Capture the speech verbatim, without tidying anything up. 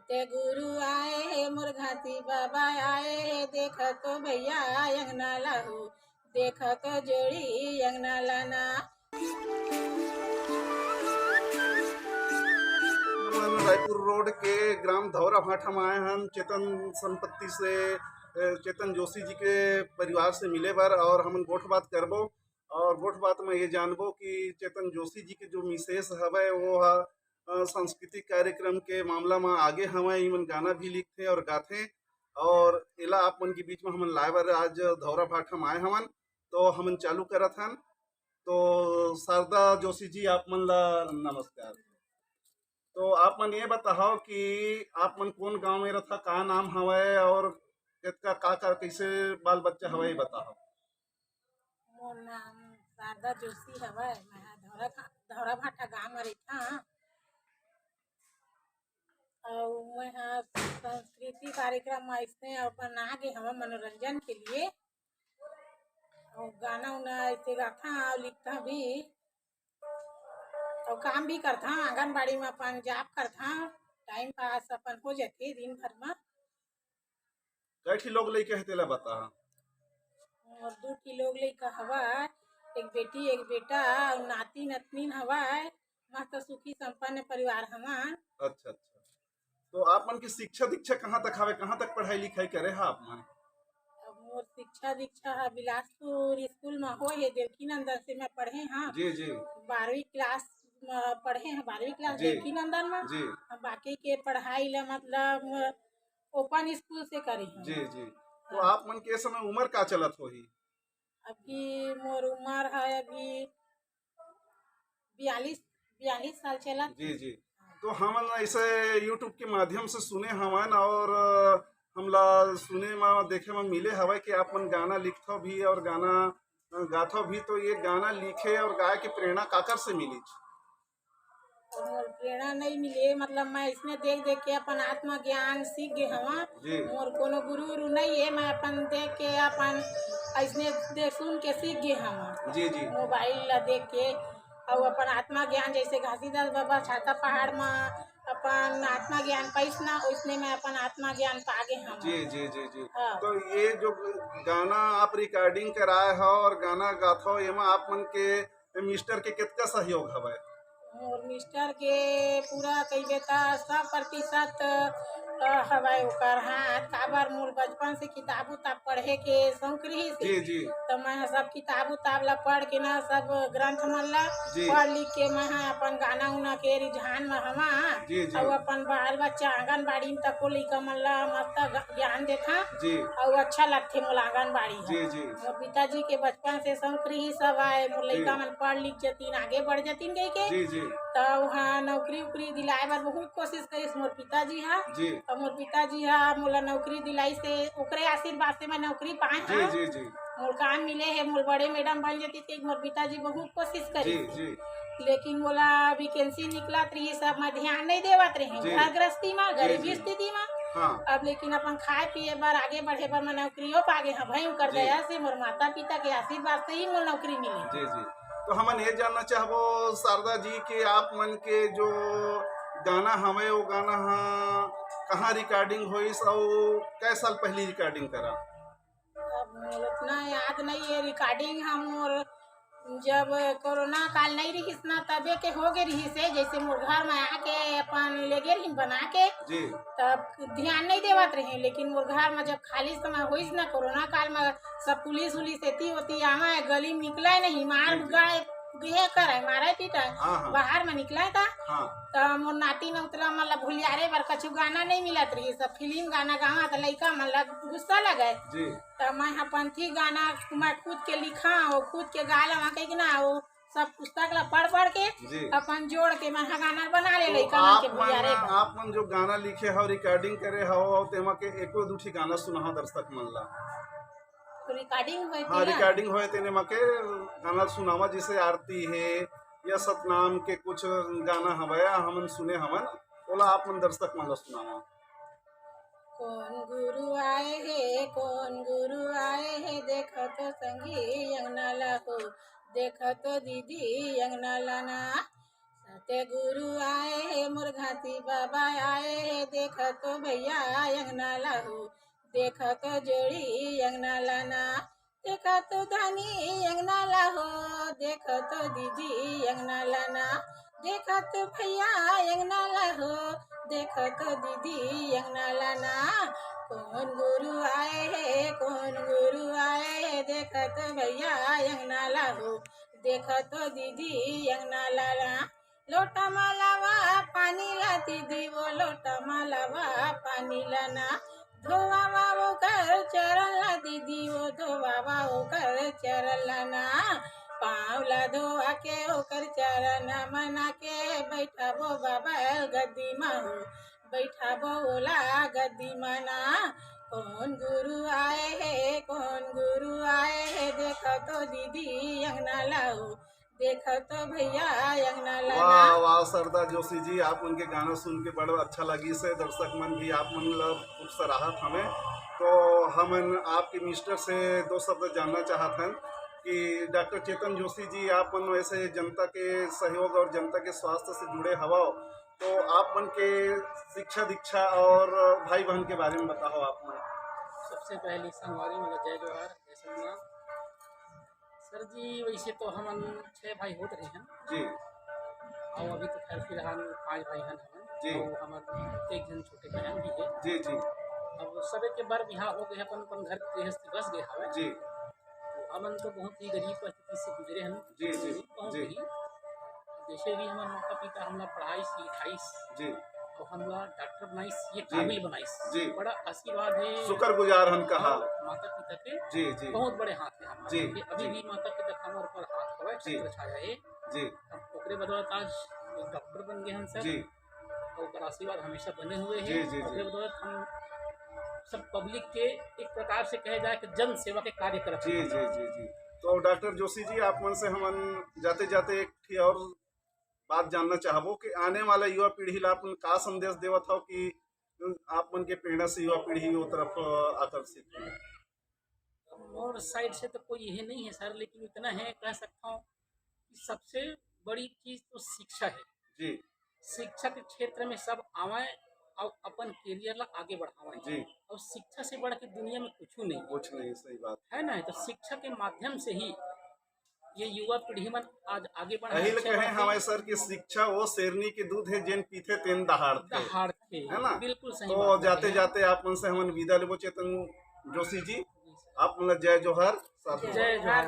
ते गुरु आए हे, मोर घासी बाबा आए हे, देखा तो भैया अंगना ला हो, देखा तो जोड़ी अंगना ला ना। हमन रायपुर रोड के ग्राम धौरा भाठा म आए हन। चेतन संपत्ति से, अ, चेतन जोशी जी के परिवार से मिले बर और हमन गोठ बात करबो और गोठ बात म ये जानबो कि चेतन जोशी जी के जो मिसेस हवय, वो ह, अ, सांस्कृतिक कार्यक्रम के मामला म आगे हवय। इमन गाना भी लिखथे और गाथे और एला आप मन के बीच म हमन लाए बर आज धौरा भाठा म आए हवन। तो हमन चालू करत हन। तो शारदा जोशी जी, आप मन ला नमस्कार। तो आप मन ये बताओ कि आप मन कौन गांव में रथा, का नाम हवय और कतका का, का कैसे बाल बच्चा हवय, ये बताओ। मोर नाम शारदा जोशी हवय, मैं ह धौरा, धौरा भाठा गांव में रहिथंव। अउ मैं ह सांस्कृतिक कार्यक्रम में अइसने अपन आ गे हवं मनोरंजन के लिए। अउ गाना उना अइसे गाथंव अउ लिखथंव भी। अउ काम भी करथंव, आंगनबाड़ी में अपन जॉब करथंव, टाइम पास अपन हो जाथे दिन भर में। कै ठी लोग लइका हे तेला बता। मोर दू ठी लोग लइका हवय, एक बेटी एक बेटा, अउ नाती नतनीन हवय। मस्त सुखी संपन्न परिवार हवन। अच्छा, अच्छा। तो आप मन के शिक्षा दीक्षा कहाँ तक हवे, कहाँ तक पढ़ाई लिखाई करे हा आप मन? अब मोर शिक्षा दीक्षा ह बिलासपुर स्कूल म होए हे, देवकी नंदन से मैं पढ़े हंव। जी, जी। बारहवीं क्लास म पढ़े हंव, बारहवीं क्लास जी। देवकी नंदन म। जी। अब बाकी के पढ़ाई ला मतलब ओपन स्कूल से करे हंव। जी, जी। तो हाँ। आप मन के समय उम्र का चलत होही? अभी मोर उम्र है अभी बयालीस, बयालीस साल चलत। जी, जी। तो हमन ऐसे YouTube के माध्यम से सुने हवन और, अ, हमला सुने म, देखे म मिले हवय कि आप मन गाना लिखथव भी और गाना, अ, गाथव भी। तो ये गाना लिखे और गाए के प्रेरणा काकर से मिलिस? मोर प्रेरणा नहीं मिले, मतलब मैं इसने देख देख के अपन आत्मज्ञान सीख गे हवं। जी। मोर कोनो गुरु उरु नहीं है, मैं अपन देख के अपन ऐसने देख सुन के सीख गे हवं। जी, जी। मोबाइल ला देख के, अउ अपन आत्मज्ञान जैसे घासीदास बाबा छाता पहाड़ म अपन आत्मज्ञान पाइस ना, ओइसने मैं अपन आत्मज्ञान पा गे हवं। जी, जी, जी, जी। हाँ। तो ये जो गाना आप रिकॉर्डिंग कराए हो और गाना गाथो, एमा आप मन के मिस्टर के कितका सहयोग हवय? मोर मिस्टर के पूरा कहिबे त सौ प्रतिशत, अ, हवय ओकर हाथ। काबर मोर बचपन से किताब उताब पढ़े के शौक रहिस हे। जी, जी। त मैं ह सब किताब उताब ला पढ़ के ना, सब ग्रंथ मन ला जी। पढ़ लिख के मैं ह अपन गाना उना के रुझान म हवा। जी, जी। अउ अपन बाल बच्चा आंगनबाड़ी म तको लइका मन ला मस्त ग-, ज्ञान देथा। जी। अउ अच्छा लगथे मोला आंगनबाड़ी ह। जी, जी। मोर पिताजी के बचपन से शौक रहिस हवय, मोर जी। लइका मन पढ़ लिख जतिन, आगे बढ़ जतिन कहिके। जी, जी। त उहाँ नौकरी उकरी दिलाए बर बहुत कोशिश करिस मोर पिताजी ह। जी। त मोर पिताजी ह मोला नौकरी दिलाइस हे, ओकरे आशीर्वाद से मैं नौकरी पाए जी, हंव। जी, जी। मोर काम मिले हे, मोर बड़े मैडम बन जतिस कहिके मोर पिताजी बहुत कोशिश करिस जी, हे। जी। लेकिन मोला वैकेंसी निकलत रहिस, सब मैं ध्यान नहीं देवत रहिस। जी। घर गृहस्थी म, जी, गरीबी जी। स्थिति म। हाँ। अब लेकिन अपन खाए पिए बर, आगे बढ़े बर मैं नौकरियों पा गे हंव भाई, उनकर जी। दया से, मोर माता पिता के आशीर्वाद से ही मोर नौकरी मिली। जी, जी। तो हमन ये जानना चाहबो शारदा जी कि आप मन के जो गाना हवे, वो गाना ह कहाँ रिकॉर्डिंग होइस अउ कै साल पहली रिकॉर्डिंग करा? अब मोर उतना याद नहीं है, रिकॉर्डिंग ह मोर जब कोरोना काल नहीं रहिस ना, तबे के हो गे रहिस हे, जैसे मोर घर में आके अपन लेगे रहिन बना के। जी। तब ध्यान नहीं देवत रहे, लेकिन मोर घर में जब खाली समय होइस ना कोरोना काल में, सब पुलिस उलिस एती ओती आवे, गली में निकले नहीं, मार जी, जी। गाय गे करे, मारे पीटे, हाँ, हाँ। बाहर में निकले था। हाँ। त मोर नाती नौतरा मन ला भुलियारे बर कछु गाना नहीं मिलत रहिस, सब फिल्म गाना गावा त लइका मन ला गुस्सा लगे। जी। त मैं ह पंथी गाना मैं खुद के लिखा हो, खुद के गा लेवा कहिके ना, वो सब पुस्तक ला पढ़ पढ़ के जी। अपन जोड़ के मैं ह गाना बना ले तो लइका मन के आप मन, भुलियारे बर। आप मन जो गाना लिखे हो, रिकॉर्डिंग करे हो, तेमा के एको दू ठी गाना सुनाओ दर्शक मन ला। तो रिकॉर्डिंग होए हाँ, तेला? रिकॉर्डिंग होए तेने मा के गाना सुनावा, जैसे आरती है या सतनाम के कुछ गाना हवय, हमन सुने हवन, ओला आप मन दर्शक मन ला सुनावा। कौन गुरु आए हे, कौन गुरु आए हे, देखो तो संगी अंगना ला हो, देखो तो दीदी अंगना ला ना। ते गुरु आए हे, मोर घासी बाबा आए हे, देखा तो भैया अंगना ला हो, देखा तो जोड़ी अंगना ला ना, देखा तो धनी अंगना ला हो, देखा तो दीदी अंगना ला ना, देखा तो भैया अंगना ला हो, देखा तो दीदी अंगना ला ना। कौन गुरु आए हे, कौन गुरु आए हे, देखा तो भैया अंगना ला हो, देखा तो दीदी अंगना ला ना। लोटा मा लावा पानी ला दीदी, वो लोटा मा लावा पानी ला ना। धोवावा ओकर चरण ला दीदी, वो धोवावा ओकर चरण ला ना। पाँव ला धोवा के ओकर चरण मना के, बैठाबो बाबा गद्दी मा हो, बैठाबो ओला गद्दी मा ना। कौन गुरु आए हे, कौन गुरु आए हे, देखा तो दीदी अंगना ला हो, देखा तो भैया अंगना ला ना। वाह, वाह, सरदा जोशी जी, आप मन के गाना सुन के बड़ा अच्छा लगिस हे। दर्शक मन भी आप मन ला खूब सराहत हवे। तो हमन आपके मिस्टर से दो शब्द जानना चाहत हन कि डॉक्टर चेतन जोशी जी, आप मन वैसे जनता के सहयोग और जनता के स्वास्थ्य से जुड़े हवव, तो आप मन के शिक्षा दीक्षा और भाई बहन के बारे में बताओ आप मन। सबसे पहली संगवारी मोला जय जोहार, जय सतनाम। सर जी, वैसे तो हमन छह भाई होत रहे हन। जी। और अभी तो खैर फिलहाल पांच भाई हन हमन। जी। और हमर एक झन छोटे बहन भी हे। जी, जी। अब सबे के बर बिहाव हो गए, अपन अपन घर गृहस्थी बस गए हवे। जी। तो हमन तो बहुत ही गरीब परिस्थिति से गुजरे हन। जी, जी, कहूँ जी। भी, जैसे भी हमर माता पिता हमला पढ़ाइस लिखाइस, जी। और हमला डॉक्टर बनाइस, ये जी। काबिल बनाइस, जी। बड़ा आशीर्वाद हे। शुक्रगुजार हन कहा। और माता पिता के जी, जी। बहुत बड़े हाथ हे हमर जी, कि अभी जी। भी माता पिता के हमर ऊपर हाथ हवे, जी। छत्र छाया हे। जी। अब ओकरे बदौलत आज एक डॉक्टर बन गए हन सर। जी। और ओकर आशीर्वाद हमेशा बने हुए हे। जी, जी, जी। ओकरे बदौलत हम सब पब्लिक के एक प्रकार से कहे जाए कि जन सेवा के कार्य करत जी, हन। जी, जी, जी। तो डॉक्टर जोशी जी, आप मन से हमन जाते जाते एक ठी और बात जानना चाहबो कि आने वाला युवा पीढ़ी ला अपन का संदेश देवत हव कि आप मन के प्रेरणा से युवा पीढ़ी वो तरफ आकर्षित हो? मोर साइड से तो कोई ये नहीं है सर, लेकिन इतना है कह सकता हूँ कि सबसे बड़ी चीज तो शिक्षा है। जी। शिक्षा के क्षेत्र में सब आवे और अपन करियर ला आगे बढ़ावे। जी। और शिक्षा से बढ़ के दुनिया में कुछ नहीं। कुछ नहीं, सही बात। है ना? तो शिक्षा के माध्यम से ही ये युवा पीढ़ी मन आज आगे बढ़ यही ले कहे हवे सर कि शिक्षा वो शेरनी के दूध है, जेन पीथे तेन दहाड़थे। दहाड़थे। है ना? बिल्कुल सही तो बात है। जाते जाते आप मन से हमन विदा लेबो चेतन जोशी जी, आप मन ला जय जोहार, साथ जय जोहार।